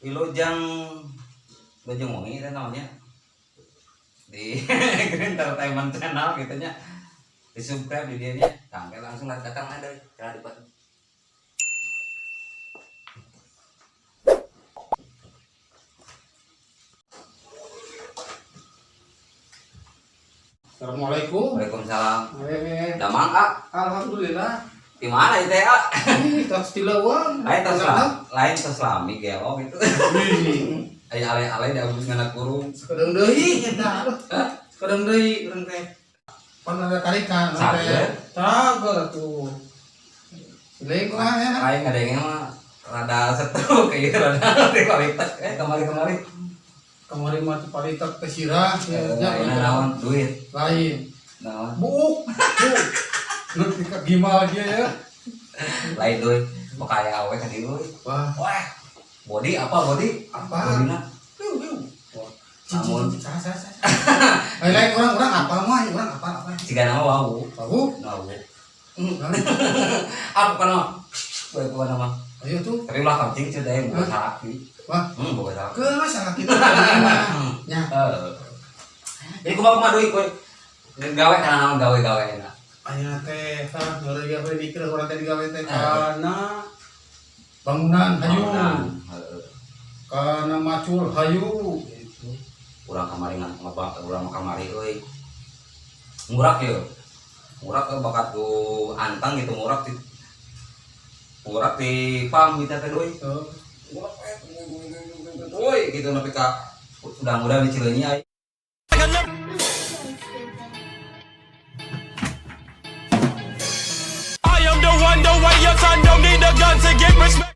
Wilujeng Wilujeng wengi teh namanya di Green Entertainment Channel gitu nya, di subscribe di dia nya. Tangke langsung lah datang ada cara dibuat. Assalamualaikum. Waalaikumsalam. Eh, Damang ah? Alhamdulillah. Di mana itu ya? Ih, tos di leuweung. Lain tos lah, lain tos lami gelo gitu. Ih, Aya ale-ale da ngana kurung. Sakedeung deui eta. Aduh. Sakedeung deui urang teh. Pan ada tarikan urang teh. Sager? Cager atuh. Siling kumaha ya? Lain ngadengnya mah rada setruk kayak rada di kualitas kamari-kamari. Kamari mah teu paritek teh sirah ya nya. Lain naon duit. Lain. Naon? Buuk. Buuk. Nu ka gimal dia ya. Lain duit. Mau kaya awe ka dieu euy. Wah, Wah. Body apa body? Apa? Bodina. Piu piu. Wah. Cing Namun. cing cing sah sah sah. Lain lain urang urang apa mah urang apa apa. Siga nama wau. Wau. Wau. Hmm. Apa kana mah? Bae kana mah. Ayo tuh. Tapi ulah kancing cuy deh, bukan salaki. Wah. Bukan salaki. Ke salah kita mah. Nya. Heeh. Jadi kumaha kumaha duit kowe? Gawe kana naon gawe-gawe enak. Ayeuna teh tah heureuy gawe dikir urang teh digawe teh kana bangunan hayu. Heeh. Kana macul hayu gitu. Urang kamari ngan ngabak urang mah kamari euy. Ngurak yeuh. Ngurak euy bakat ku antang gitu ngurak di pam gitu teh deui. Tuh. Ngurak euy gitu nepi ka udang-udang di Cileunyi ai. I am the one, the way your son don't need a gun to get respect.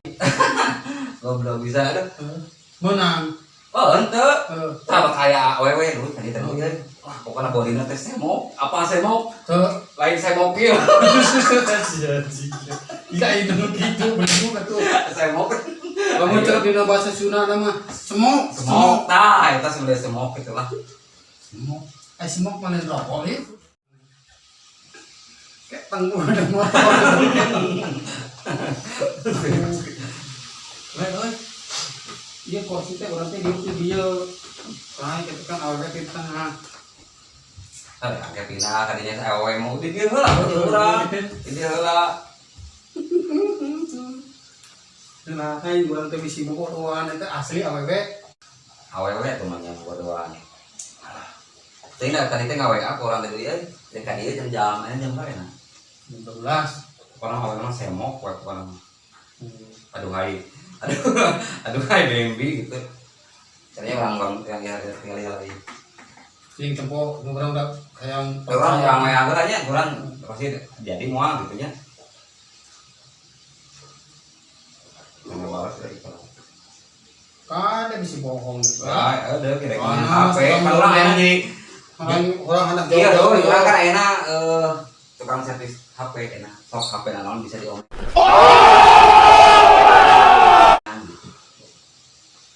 Goblok bisa aduh. Menang. Oh, henteu. Heeh. Tah kaya awewe lu tadi teh euy. Wah, pokoknya bodina teh semok. Apa semok? Tuh. Lain semok ieu. Iya itu gitu beli atuh. Semok. Lamun cek dina bahasa Sunda nama semok, Semok tah eta sebenarnya semok gitu lah. Semok. Eh semok mana rokok ieu? Kayak tenggu ada motor. Lain euy. Iya kursi teh urang teh diuk di dieu. Nah, kitu kan awewe di tengah. Ada kakek pindah kadinya saya awewe mau di dieu heula jeung urang. Di dieu heula. Nah, hai urang teh bisi bobodohan eta asli awewe. Awewe tuh mah nya bodohan. Teuing da tadi teh ngawa ku urang teh euy. Jeung ka dieu jam-jam aya jam berapa ya? 12. Pokoknya awewe mah semok we pokoknya. Aduh hai. Aduh, aduh hai Bambi gitu. Caranya orang-orang yang ya tinggal lagi. Cing tempo urang udah hayang Orang orang yang heula nya, urang pasti jadi moal gitu nya. Nggak balas lagi kalau. Kada bisi bohong gitu. Wah, ada kira-kira Panas, HP. Kan orang enak jadi Orang orang anak iya jauh-jauh. dong, orang kan enak tukang servis HP enak. Sok HP naon bisa diomong.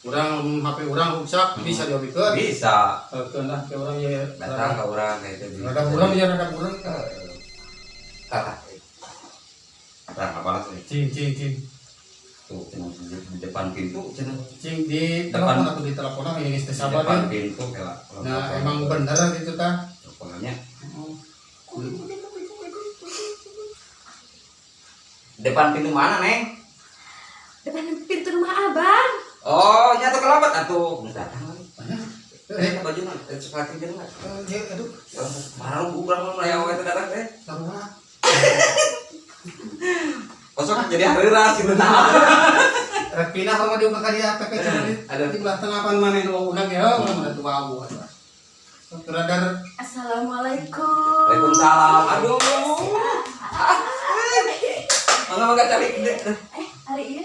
Urang HP urang rusak bisa diobikeun. Bisa. Keun lah ke urang ye. Datang ke orang kayak itu. Rada urang ya rada urang. Tah, tah. Tah, apa sih? Cing cing cing. Tuh, cenah di depan pintu, cenah. Cing di telepon atau di telepon ini geus teh Di sabar depan ya. pintu kela. Nah, emang bener gitu tah. Teleponannya. Depan pintu mana, Neng? Depan pintu rumah abang. Oh, nyata kelabat atuh. Geus datang lagi. Eh, Eh, baju mah, sepatu jeung mah. eh, aduh, Marah urang mah aya we teh datang teh. sarua. Kosong jadi hareuras gitu nah. Rek pindah rumah dieu ka dieu PPC di Ada. di belah tengah pan maneh nu unang ya, urang mah tuh abu. Radar Assalamualaikum. Waalaikumsalam. Aduh. Mangga mangga cari. Eh, hari ini?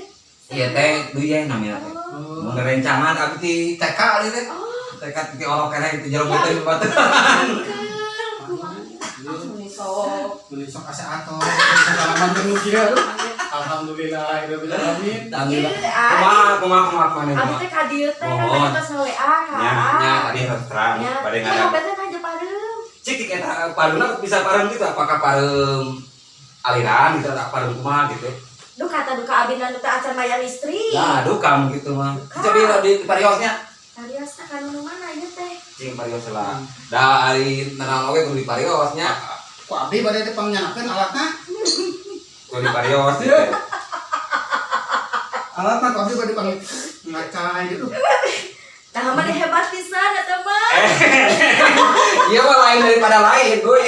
Iya teh, duh ya namanya teh. Oh. Mun rencangan abi ti TK ali teh. Oh, Tekad ti orok keneh itu jero putih batu. Kumaha? Meni sok. Meni sok asa ato. Salaman jeung nu kieu. Alhamdulillah rabbil alamin. Alhamdulillah. Ieu, ah. Kumaha kumaha kumaha kumaha. Abi teh ka dieu teh kan Mohon. tadi tos nge-WA ka. Nya nya tadi harus terang Nya. bade Nya ngadang. HP teh kan pareum. Cik cik eta pareumna bisa pareum gitu apakah pareum aliran gitu atau pareum kumaha gitu. Duh kata duka abi nu teh acan bayar listrik. Nah, duka gitu mah. Duka. Coba di pariosnya. Pariosna kan nu mana ieu teh? Cing parios lah. Da ari nenang oge kudu di pariosnya. Ku abdi bade teh pangnyandakeun alatna. Kudu di parios gitu. Alatna ku abdi bade pang ngacai gitu. Nah, mah hebat pisan eta mah. Iya mah lain daripada lain, boy.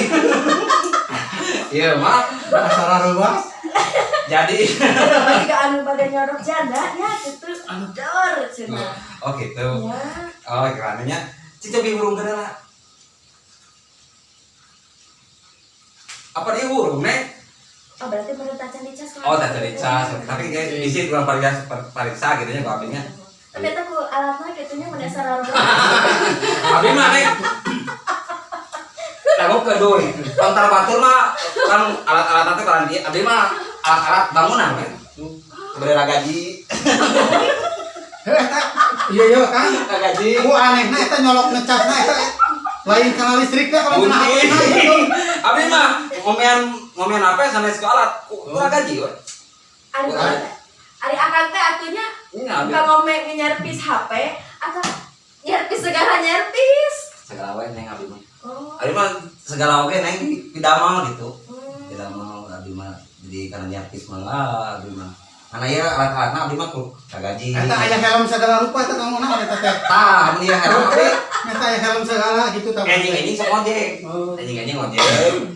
Iya mah Asara reuas. jadi Eta juga anu bade nyodok janda nya gitu. Dor cenah. oh gitu. Ya. Oh, kerananya cing cobi hurung geura lah. Apa dia hurung, Nek? Oh, berarti baru tacan dicas kan? Oh, tak dicas. Tapi kayak bisi kurang pariksa pariksa gitu nya ku abinya. Tapi eta ku alatna kitu nya mun dasar Abi mah Nek. Lagu ke duy. Kontar batur mah kan alat-alat teh kan dia abi mah alat-alat bangunan kan. Beri gaji, Heuh eta. Iya iya kan. gaji. Ku anehna eta nyolok ngecasna eta lain kana listrikna kalau kena Bunyi. HP-na gitu. Abi mah ngomean ngomean apa sanes ku alat kurang gaji we. Ari ari akang teh atunya Nya abi bukan ngome nyerpis HP atau nyerpis segala nyerpis. segala we neng abi mah. Oh. Abi mah segala oge neng pidamel gitu. Hmm. Pidamel abi mah jadi karena nyerpis malah abi mah. Karena ya alat-alatna abdi mah ku gaji. Eta aya helm segala rupa eta kamu naon eta teh. Tah, mun ieu helm abdi Eta aya helm segala gitu tah. enjing-enjing sok ojek. Oh. Enjing-enjing ojek,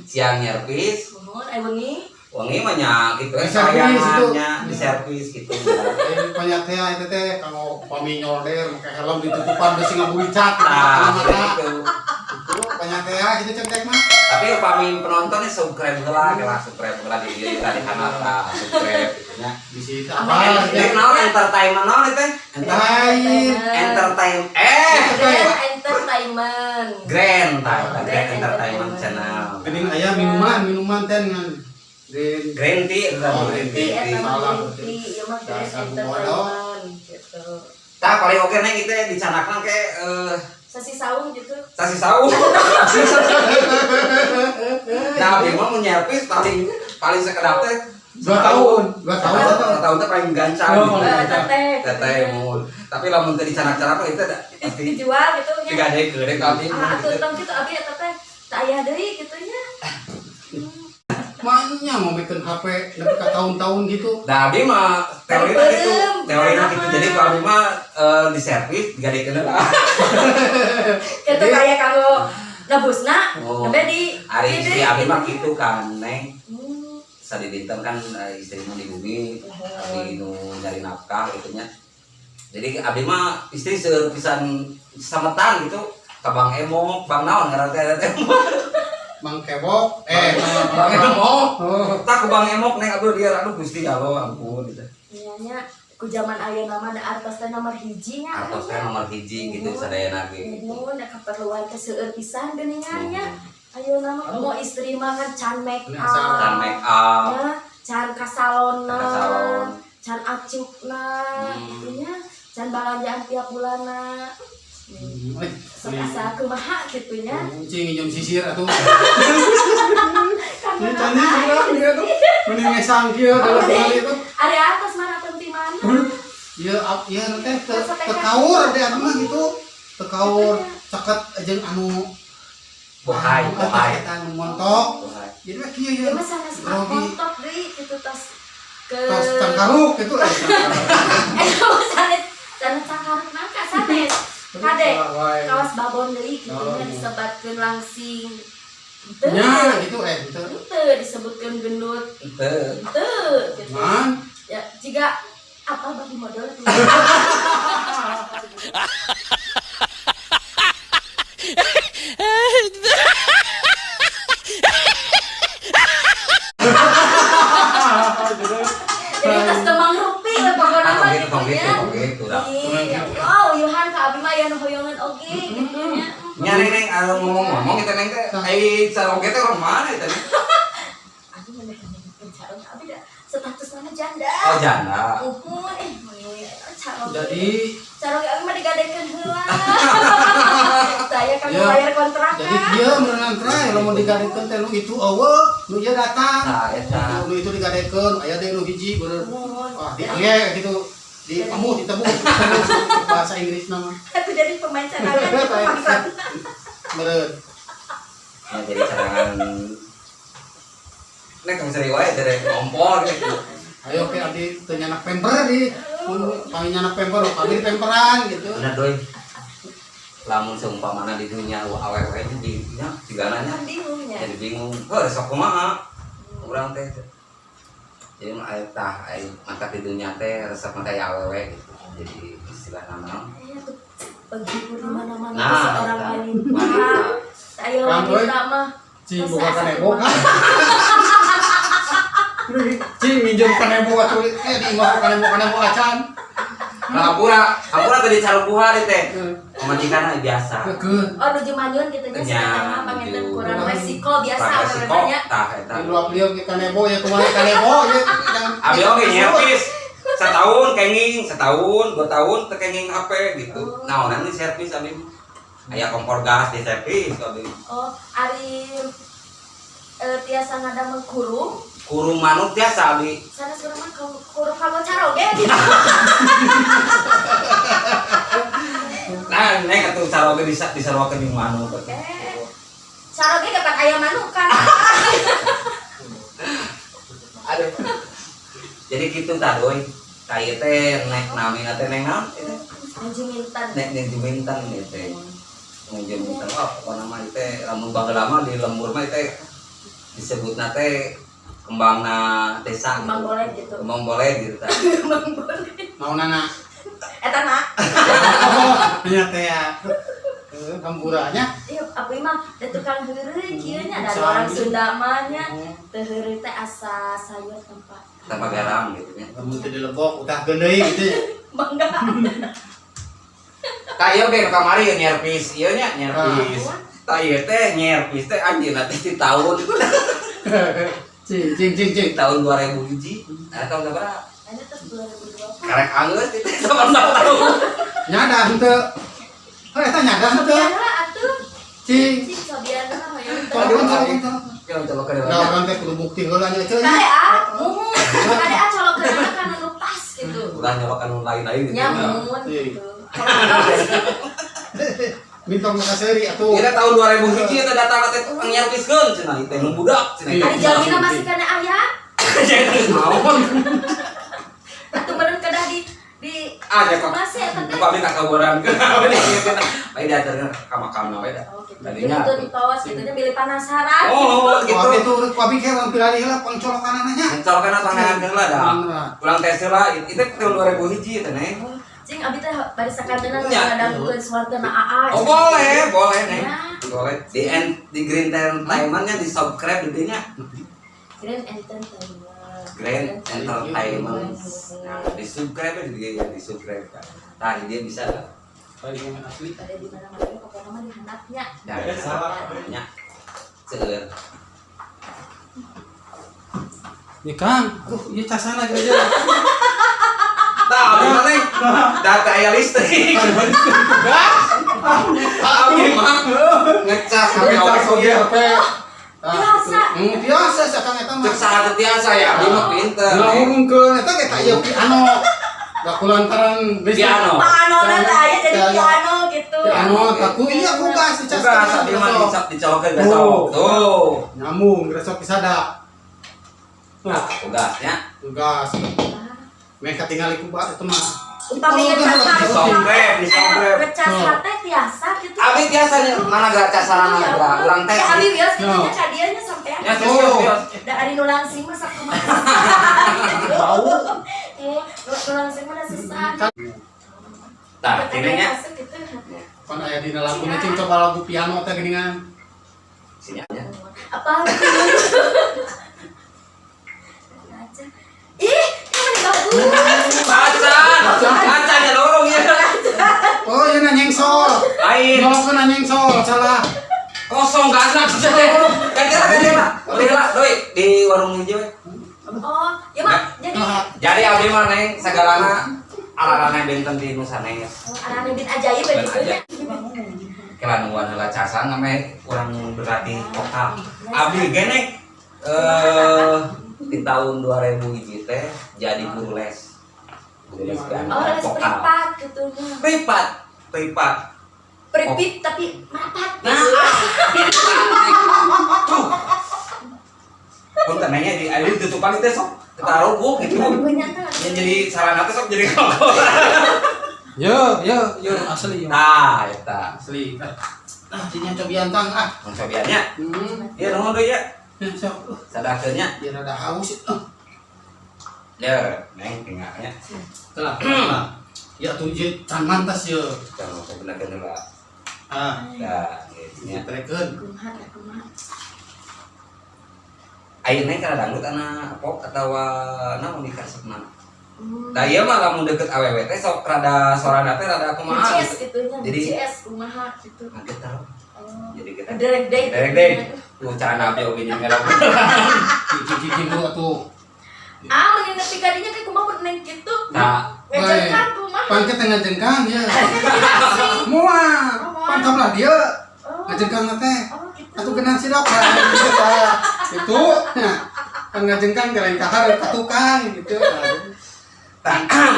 siang nyerpis, Nuhun aya wengi. wengi mah nya gitu Di servis itu. nya di servis gitu. Eh banyak teh eta teh kalau pami nyolder make helm ditutupan besi ngabulicak gitu Nah, mata. gitu. Itu banyak teh gitu cetek mah. Tapi upami penontonnya subscribe heula, lah subscribe heula di dieu tadi Hanata, subscribe gitu nya. Bisi teh Apa apa? Jadi naon entertainment naon itu? Lain. Entertainment Grand Entertainment. Grand tah, Grand Entertainment Channel. Geuning aya minuman, minuman teh ngan Green Grand Tea, Oh, Grand Green Tea Tea. eta mah Salah. green tea, ieu mah Grand Dasar Entertainment gitu. Tah paling oke neng kita dicanakna ke Sasi saung gitu. sasi saung. Nah, abdi mah mun nyerpis paling paling sekedap teh 2 tahun, 2 tahun. Tahun teh paling gancang Oh, gitu. paling Eh, teteh. Teteh mun. Tapi lamun teu dicanak-canak mah itu pasti Dijual gitu nya. digadekeun ka abdi. Ah, atuh tong kitu abi eta teh teu aya deui kitu nya. Maknya mau bikin HP lebih ke tahun-tahun gitu. Nah, abdi mah teorina gitu. Beureum, Teorina bukan gitu. apa. Jadi kalau abdi mah di servis digadekeun lah. Kitu kaya kanggo nebusna, Oh. nembe di Ari di istri deui abdi mah kitu nya. gitu kan, Neng. Hmm. Sadidinten kan istri mah di bumi, abdi nu nyari nafkah gitu nya. Jadi abdi mah istri seueur pisan sametan gitu. Ka Bang Emok, Bang naon ngaran teh teh. Bang Kebok, Bang Emok. Oh, Tak ke Bang Emok neng aduh dia aduh Gusti Allah ampun gitu. Iya nya ku zaman ayeuna mah da artos teh nomor hiji nya. Artos teh nomor hiji gitu sadayana ge gitu. Nuhun da kaperluan teh seueur pisan geuningan nya. Ayeuna mah mau istri mah kan can make Ini up. asal Can make up. Ya, can ka salonna. Ka salon. Can acukna gitu nya. Can balanjaan tiap bulanna. Sok asa kumaha gitu nya. Kucing nginjem sisir atuh. Kan Ini cantik sudah dia tuh. Mending ngesang kieu kalau sekali itu. Ari atas mana teu ti mana? Ieu ieu teh tekaur deh anu mah gitu. Tekaur ceket jeung anu Bohai, bohai. Eta anu montok. Bohai. Jadi mah kieu Ya ya. mah sanes mah Grogi. montok deui kitu tos ke Tos cangkaruk gitu. Eh mah sanes sanes cangkaruk nangka sanes. Kade kawas babon deui kitu Oh, nya iya. disebatkeun langsing. Henteu. Nya gitu henteu. Henteu disebutkeun gendut. Henteu. Henteu gitu. Man, Ya jika apa bagi modal tuh. Jadi tas temang rupi lah pokoknya Ah, mah gitu, gitu gitu, nya. gitu, dah. Iya. Wow, Yohan ka abi mah aya nu hoyongan oge. gitu nya. Nya, Neng, anu ngomong-ngomong kita, Neng, teh ai caroge teh orang mana itu, Neng? Aduh, mana carong abi da status nama janda. Oh, janda. Uhun, eh, caroge. Jadi caroge abi mah digadekeun heula. Saya kan Ya. bayar kontrakan. Jadi dia merenang tray lamun digadekeun teh nu itu eueuh, nu ieu datang. Nah, eta. Nu itu digadekeun, aya deui nu hiji bener. Nuhun. Wah, diangge gitu. Di temu, ditemu, ditemu bahasa Inggris nama. Aku jadi pemain cadangan gitu maksudnya. Meureun. Ya, jadi cadangan. Neng, kamu seri wae dari ngompol gitu. Ayo ke abdi teu nyanak pemper di mun panggil nyanak pemper, kami di pemperan gitu. Bener, doi. Lamun seumpamana di dunia awewe nya di nya sigana nya Kan bingungnya. Jadi bingung. Heuh, sok kumaha? Urang teh. Jadi mah aya tah aya mata di dunia teh resep mata ya awewe gitu. Jadi istilah naon? Iya tuh penghibur di mana-mana Nah, tuh seorang eta. wanita. Wanita. Saya Kang, wanita mah. Cing Masa boga asa kanebo kumaha? kan. Cing minjem kanebo atuh eh di imah kanebo kanebo acan. Nah, hampura, hampura tadi carupuhan teh. Pamajikan biasa. Keukeuh. Oh, nuju manyun gitu nya Nya, sekarang mah panginten nuju. kurang resiko biasa Resiko awewe nya. tah eta. Di luar beliau ke kanebo ya kumaha kanebo ya jangan. Abi oge nyervis. Setahun kenging, setahun, 2 tahun teu kenging HP gitu. Oh. Naonan di servis abi. Aya kompor gas di servis abi. Oh, ari tiasa ngadamel kurung, Kurung manuk tiasa abi. sanes kurung mah kurung kanggo caroge gitu. Nah, Neng, atuh caroge bisa disaruakeun jeung manuk. Eh, caroge ketak aya manuk kan. Aduh. Jadi gitu tah, doi. Ka ieu teh nek namina teh Neng naon ieu teh? Juminten. Nek Neng Juminten ieu teh. Neng Juminten, wah, pokona mah ieu teh lamun baheula mah di lembur mah ieu teh disebutna teh kembangna desa. Kembang boleh gitu. Kembang boleh gitu tah. Kembang boleh. Naonana? Eta na. Oh, nya teh ya. Eh, hamburanya. Iya, abi mah da tukang heureuy kieu nya da Bisa. orang Sunda mah nya. Teu heureuy teh asa sayur tempat. Tanpa garam gitu nya. Lamun teu dilebok utah deui gitu ya. Mangga. Tah, ieu ge kamari nyervis ieu nya, nyervis. Tah, ieu teh nyervis teh anjeunna teh di tahun Cing cing cing cing. Tahun 2000 hiji. Nah, tahun berapa? Ini terus 2020. Karek anggeus itu sama tahun. Nyada henteu. Oh, eta nyada henteu. Cobian lah atuh. Cing. Cing cobian lah hoyong teh. Colokan colokan colokan. Kalau coba ke Da depan. urang teh kudu bukti heula nya ceu. Kade ah, muhun. Kade ah colokeunana kan anu pas gitu. Ulah nyolokan nu lain-lain gitu. Nyamun Iya. gitu. Mintong ka seuri atuh. Kira tahun 2000 hiji eta datang teh nyerviskeun cenah teh nu budak cenah. Iya. Ari jamina masih kana aya. Jadi naon? Atuh meureun kedah di Ah, ya kok. masih eta teh. Kok abi kakaboran. Bae diaturkeun ka makamna we da. Oh, gitu. Tadinya. Jadi tos gitu nya bilih penasaran. Oh, Ku gitu. abi tuh ku abi ge urang pilari heula pangcolokanana nya. Colokan tangan heula da. Ulang tes heula itu tahun 2000 hiji teh, Neng. Cing abi teh bari sakantenan Ya. ngadangukeun suartena AA. Oh, boleh, boleh, Neng. Ya. Boleh. Di di Green Entertainment nya di subscribe di nya. Grand Entertainment. Grand Entertainment. Nah, di subscribe di dia di subscribe kan. Nah, dia bisa lah. Paling asli. Ada di mana-mana pokoknya mah di handapnya. Nah, nya. Seueur. Ya Kang, aduh ieu casana gitu aja. Tah, abdi mah, Neng. Data aya listrik. Abdi mah ngecas HP Ngecas oge. oge HP. Biasa. Biasa sih Kang eta mah. Cek saha teu tiasa ya, abdi mah pinter. Neng. Ngahurungkeun eta ge tah ieu piano. Da kulantaran listrik. Piano. Piano teh aya jadi Piano. piano gitu. Piano taku iya ku gas dicas. Bukan, abdi mah dicap dicolokeun gas. Oh. Tuh. Nyambung gresok pisada. Nah, ugasnya Tugas. Meh katingali ku ba itu mah. Upami ngecas Di subscribe, di subscribe. Ngecas hate tiasa gitu. Abi tiasa nya mana gak casarana Iya, geura ulang tes. Ya abi wios kitu No. nya ka dieu nya sampean. Ya, siap, siap. Da ari nu langsing mah sok kumaha. Bau. Nu langsing mah da susah. Tah, kini nya. Masuk gitu. Pan aya dina laguna cing coba lagu piano teh geuningan. Sini aja. Apa? Aja. Ih, ini bagus. Acan, acan ya dorong ya. Oh, iya na nyengsol. Lain. Nyolokkeun nyengsol, salah. Kosong gasna teh. Ganti lah, ganti lah. Beli lah, doi di warung hiji we. Oh, ya mah jadi Jadi abdi mah neng sagalana ararana benten di nu sanes. Oh, arane bin ajaib ya Ben gitu nya. Kela nungguan heula casan namanya urang berlatih vokal. Abdi ge neng di tahun 2000 hiji teh jadi guru les. Guru les piano Oh, les vokal. privat gitu nya. Privat, privat. Pripit tapi merapat. Nah, tuh. Punten nanya di ayo ditutupan itu sok taruh bu gitu. Lagunya teh. Yang jadi sarana teh sok jadi rokok. Yo, yo, yo asli yo. Nah, eta. Asli. Ah, cinya cobian tang ah. Mun cobiannya. Hmm. Iya nuhun deui ya. Ya, sok. Sadakeun nya. Biar ada haus. Ya, neng tinggalnya. Telah. Telah. Ya tuh je can mantas ye. Jangan lupa benerkeun heula. Ah, Nah, gitu nya. ditrekeun. Kumaha teh kumaha. Ayeuna neng kana dangdut ana pop atawa naon di karesepna? Hmm. Da ieu mah lamun deket awewe teh sok rada sorana teh rada kumaha CS gitu. gitu nya. Jadi- CS kumaha gitu. Ngageter. Oh. Jadi kita Derek deh. Derek deh. Tuh cara abdi oge jeung ngarap. Cicing dulu atuh. Ah, mending nepi ka dinya kayak kumaha mun neng kitu. Nah, Ngejengkang kumaha. Pangket ngajengkang ya. Moal. Oh, moal. Pan kabelah dia Oh. ngajengkang teh. Oh, gitu. Atuh genah sidap gitu tah. Itu. Nah, pan ngajengkang lain kahar ka tukang gitu. tah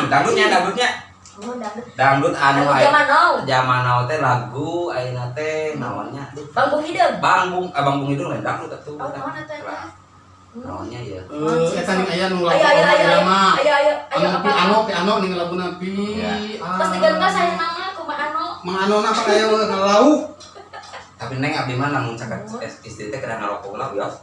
dangdutnya dangdutnya Oh, dangdut. dangdut anu Lagu aya zaman now. zaman now teh lagu ayeuna teh naonnya aduh Bang Bung Hideung. Bang Bung abang Bung Hidung lain dangdut atuh. Oh, naon atuh eta? Naonnya ya. Eh, eta ning aya nu lagu Ayo ayo ayo Irama. ayo ayo ayo Anu apa? piano piano ning laguna pi. Ya. Terus digentos aya nama kumaha anu? Mang Ano na apa aya ngalauk. Tapi neng abdi mah lamun caket istri teh kedah ngarokok lah wios.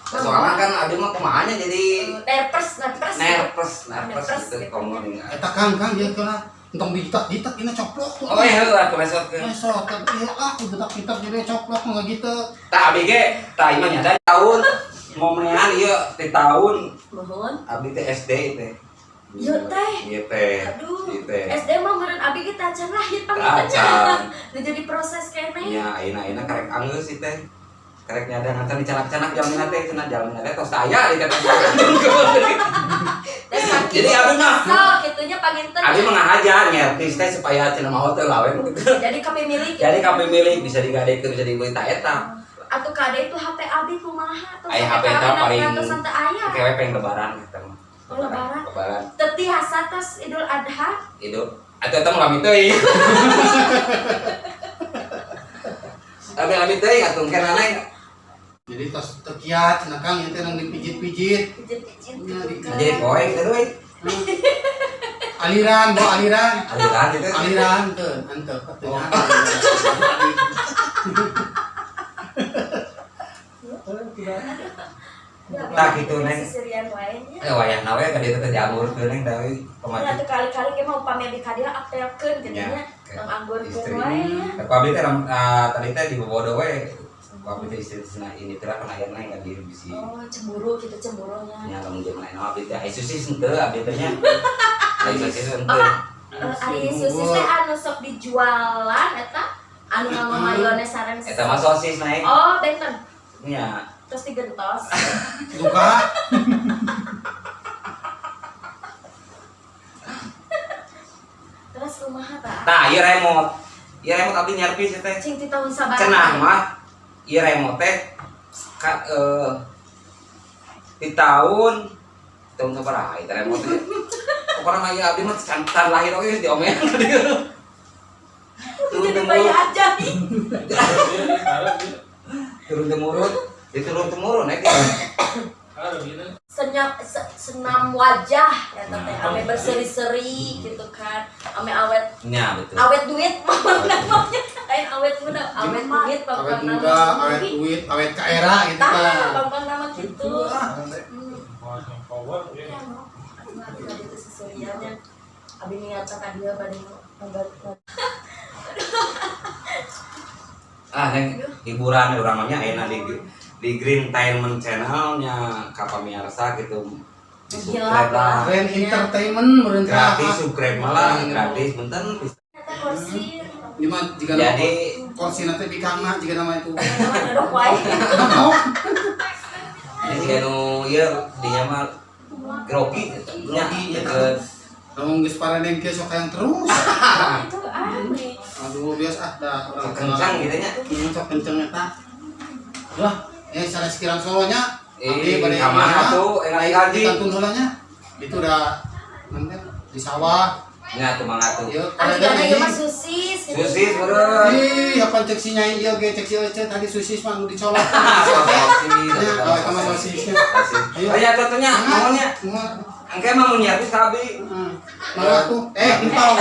Soalnya kan abdi mah kumahanya jadi Nerpes, nerpes. nervous, nervous Nervous gitu gitu. komo ning. Eta Kang Kang ieu lah. Entong digitak-gitak ini coplok tuh. Oh iya heuh atuh lesot ke. Lesot, ieu ah digitak-gitak jadi coplok nggak gitu. Tah abdi ge tah ieu mah nyada tahun momenan ieu di tahun Mohon. abdi teh SD teh. Ieu teh. Ieu teh. Aduh. Ieu teh. SD mah meureun abi ge teh acan lahir panginten Acan. Nu jadi proses keneh. Nya ayeuna ayeuna karek anggeus sih teh. Karek nyada ngancan dicanak-canak jalmina teh cenah jalmina teh tos aya di teh. Dan saking Jadi abi mah kesel kitunya panginten. abi mah ngahajar nyertis teh supaya cenah maot teh lawe gitu. Jadi kami milik. Jadi kami milik bisa digadekeun bisa dibeli ta eta. Atau kade itu HP abi kumaha tuh Aya HP eta paling atau teu aya. kewe pengen lebaran eta mah. Oh, lebaran. Lebaran. Teti hasatas Idul Adha. Itu atau eta mah lami teuing. Tapi lami teuing atuh kenana neng. Jadi tos tekiat cenah Kang ieu teh nang dipijit-pijit. Pijit-pijit Iya, gitu kan. Jadi poek teh euy. Aliran, bawa aliran. Aliran gitu. Aliran teu, antep teu. Oh. Tah gitu neng. Sisirian lainnya. Eh wayahna we ka dieu teh jamur teu neng da euy Nah, pamaju. tuh kali-kali kayak mau pamer di kadia apelkeun gitu Ya, nya. ke Tong anggurkeun istri. wae nya. Tapi abdi teh tadi teh di bobodo we. Abdi teh istri cenah ini teh kan aya neng ka dieu bisi. Oh, cemburu gitu cemburunya. Nya lamun jeung lain abdi teh ai sosis henteu abdi teh nya. Ai sosis henteu. Bapak, ari sosis teh anu sok dijualan eta anu nganggo mayones sareng. Eta mah sosis neng. Oh, benten. Nya. Terus digentos. Duka. Terus kumaha tah? Tah ieu remote. Ieu remote abdi nyerpis teh. Cing ti tahun sabaraha? Cenah mah ieu remote teh ka di tahun tahun sabaraha ieu teh remote teh. Pokokna mah ieu abdi mah can lahir oge geus diomean ka dieu. Turun Jadi bayi temurun, aja nih. turun temurun, diturun temurun eh. Senyap, senam wajah ya teh ame berseri-seri gitu kan. Ame awet Nya betul. awet duit mah namanya. Lain awet muda, awet duit Awet pangpang nama. muda, awet duit, awet ka era gitu Tah, kan. pangpang nama gitu. Ah. Hmm. Ya, no. Aduh, abi tadi teh seseriannya. Abi niatan ka dia bade ngebantu. Ah, neng hiburan urang mah nya ayeuna di Green Tainment Channel nya ka pamirsa gitu. Di subscribe lah. Grand Entertainment meureun tah. Gratis subscribe malah gratis benten. Eta kursi Ini mah jika Jadi kursi nanti bikangna jika nama itu. Nama dodok wae. Jadi jika nu ieu dinya mah grogi gitu. Nya, Grogi, ya. deket. Lamun geus paraneng kieu sok hayang terus. Itu aneh. Aduh, biasa ah dah orang Sok kencang gitu nya. Sok kencang eta. Lah, sanes kirang solonya. Eh, ka mana tuh? Enak lagi. Di kantun heula nya. Itu udah nanti di sawah. Nya tuh mangga tuh. Ieu Ah, jigana ieu mah susis gitu. Susis meureun. Ih, apa cek si nyai ieu ge cek si Ece tadi susis mah anu dicolok. Sosis. Ya, oh, eta mah sosisnya. Sosis. Oh ya tentunya, nuhunnya. Engke mah mun nyiapin ka abdi. Mangga tuh. Entong.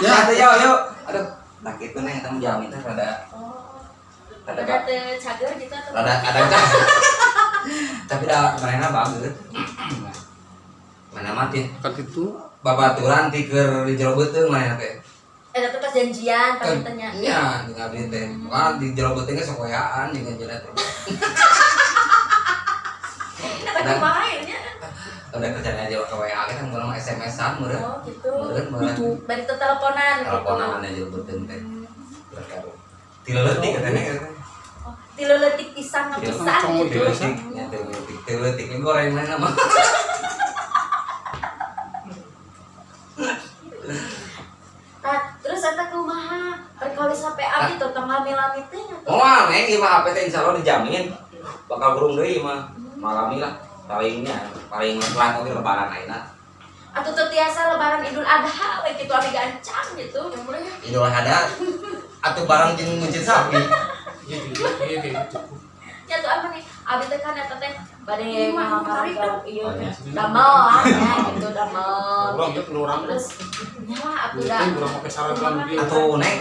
Ya, Ya, tuh yo yo. Aduh, nah kitu neng eta jalmi teh rada Oh. rada Ada teu cager gitu atau? rada ada tapi dah mereka bagus. Mana mati kan gitu. Babaturan ti keur di jero beuteung manehna teh. Eh, itu pas janjian panitanya. Iya, jeung abdi teh. Wah, di jero beuteung ge sok weaan jeung anjeunna teh. Eta kumaha nya? Udah kerjaan aja ke WA kita mun mah SMS-an meureun. Oh, gitu. Meureun meureun. Bari teu teleponan gitu. Teleponan aja jero beuteung teh. Ti leutik katanya gitu. Oh, ti leutik pisan pisan Congol gitu. Ti leutik, nya ti leutik, ti leutik goreng mana mah. Nah, terus eta kumaha? Perkawis HP abdi tuh tong lami-lami teh nya tuh. Oh, neng ieu mah HP teh insyaallah dijamin bakal burung deui mah. Malami lah palingnya, paling telat oge lebaran ayeuna. Atuh teu tiasa lebaran Idul Adha we kitu abdi gancang gitu. Idul Adha atuh barang jeung mencit sapi. Iya, iya kayak gitu. Ya tuh apa nih? Abdi teh kan eta teh bade ngalamar ieu teh damel lah ya gitu damel. Urang ieu kelurang. Terus nyawa atuh da. Urang make seragam dia. Atuh neng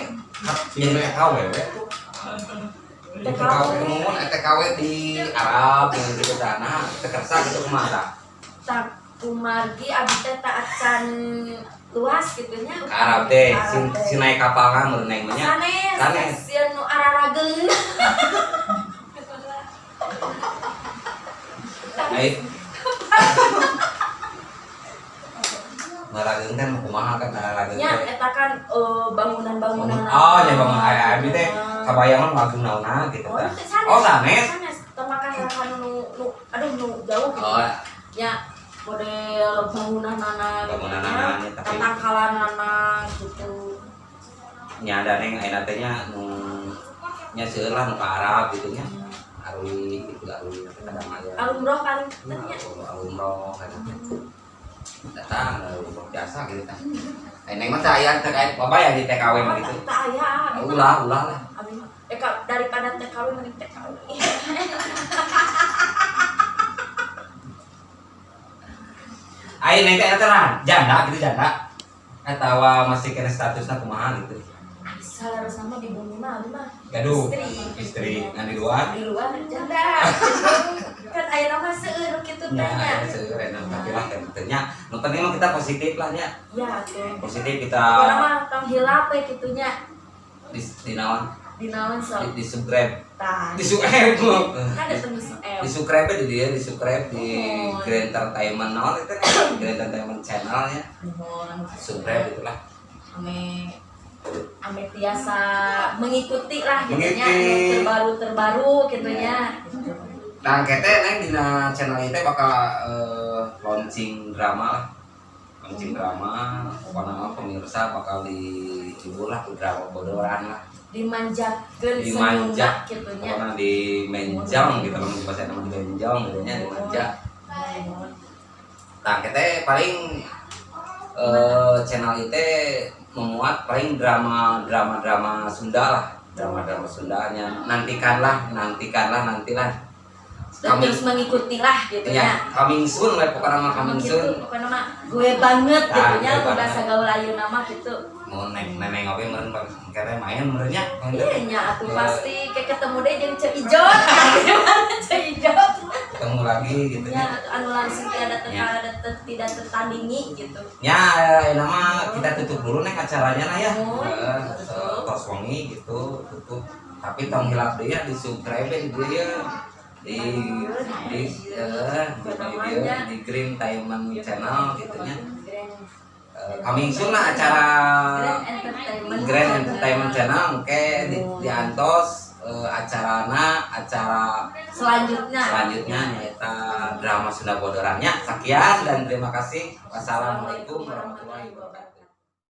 jadi TKW we. TKW mun TKW di Arab yang gitu tanah teu kersa gitu kumaha tah? Tak kumargi abdi teh tak acan luas gitu nya. Ke Arab teh si naik kapalna meureun neng mah nya. Sanes, Sanes. sieun nu ararageung. Ai. Marageung teh kumaha kan marageung Nya teh. eta kan bangunan-bangunan. Oh, nya bangun aya abdi teh kabayangan mageung naonna gitu Oh, tah. teh sanes. Oh, sanes. Sanes. Teu makan nu nu aduh nu jauh gitu. Oh, Nya model bangunanana gitu Bangunanana, nya, tapi- tatangkalanana gitu. nya ada neng ayeuna teh nya nu nya seueur lah nu ka Arab gitu nya. Arwi gitu arwi kadang aya. Alumroh paling teh nya. Umroh kadang datang umroh biasa gitu tah. Ai neng mah teh aya teh aya babayang di TKW mah gitu. Tak aya abdi mah. Ulah ulah lah. Abdi mah. Daripada TKW mending TKW. Ai neng teh eta lah janda gitu janda. Atawa masih kena statusna kumaha gitu. Salah sama di bumi mah abdi mah. Gaduh. Istri. Istri ngan di luar. Di luar janda. Kan ayeuna mah seueur kitu teh Ya, nya. aya seueur enak tapi lah teh nya. Nu penting mah kita positif lah nya. Ya tuh. Positif kita Pokona mah tong hilap we kitu nya. di naon? Di naon Di, sok. di subscribe. Tah. Di subscribe. Kan ada temu M. Di subscribe di dia, di subscribe di Oh. Grand Entertainment naon itu Grand Entertainment channel nya. Nuhun. Subscribe itulah. Ame ame tiasa mengikuti lah gitu nya Mengikuti. terbaru terbaru gitu nya. Nah, kete neng dina channel itu bakal launching drama lah. Launching drama, pokoknya mah pemirsa bakal dihibur lah ku drama bodoran lah. Dimanjakeun Dimanja. senyumna gitu nya. Pokoknya di menjang gitu kalau bahasa nama di menjang gitu nya dimanja. Nuhun. Nah, kete paling channel itu memuat paling drama drama drama Sunda lah, drama drama Sundanya. Nantikanlah, nantikanlah, nantilah. Dan terus mengikuti lah gitu Ya, nya. coming soon lah pokoknya mah coming Gitu, soon. pokoknya mah gue banget Nah, gitu nya gue udah banget. sagaul ayeuna mah gitu. Mau neng neneng oke meureun kete main meureun nya. Iya nya atuh Ya. pasti kayak ketemu deh jeung Ceu Ijot. Gimana Ceu Ijot? Ketemu lagi gitu Ya nya. anu langsung tiada Ya. tidak tertandingi gitu. Ya, nama kita tutup dulu neng acaranya lah ya. Oh, tutup. Tos wengi gitu, tutup. Tapi tong hilap deui ya di subscribe di dieu ya. Di di di, di, di Green Diamond Channel gitu nya. Grand Coming soon lah acara Grand Entertainment. Grand Entertainment Channel engke di antos acarana, acara selanjutnya. Selanjutnya nyaeta drama Sunda Bodorannya. Sekian dan terima kasih. Wassalamualaikum warahmatullahi wabarakatuh.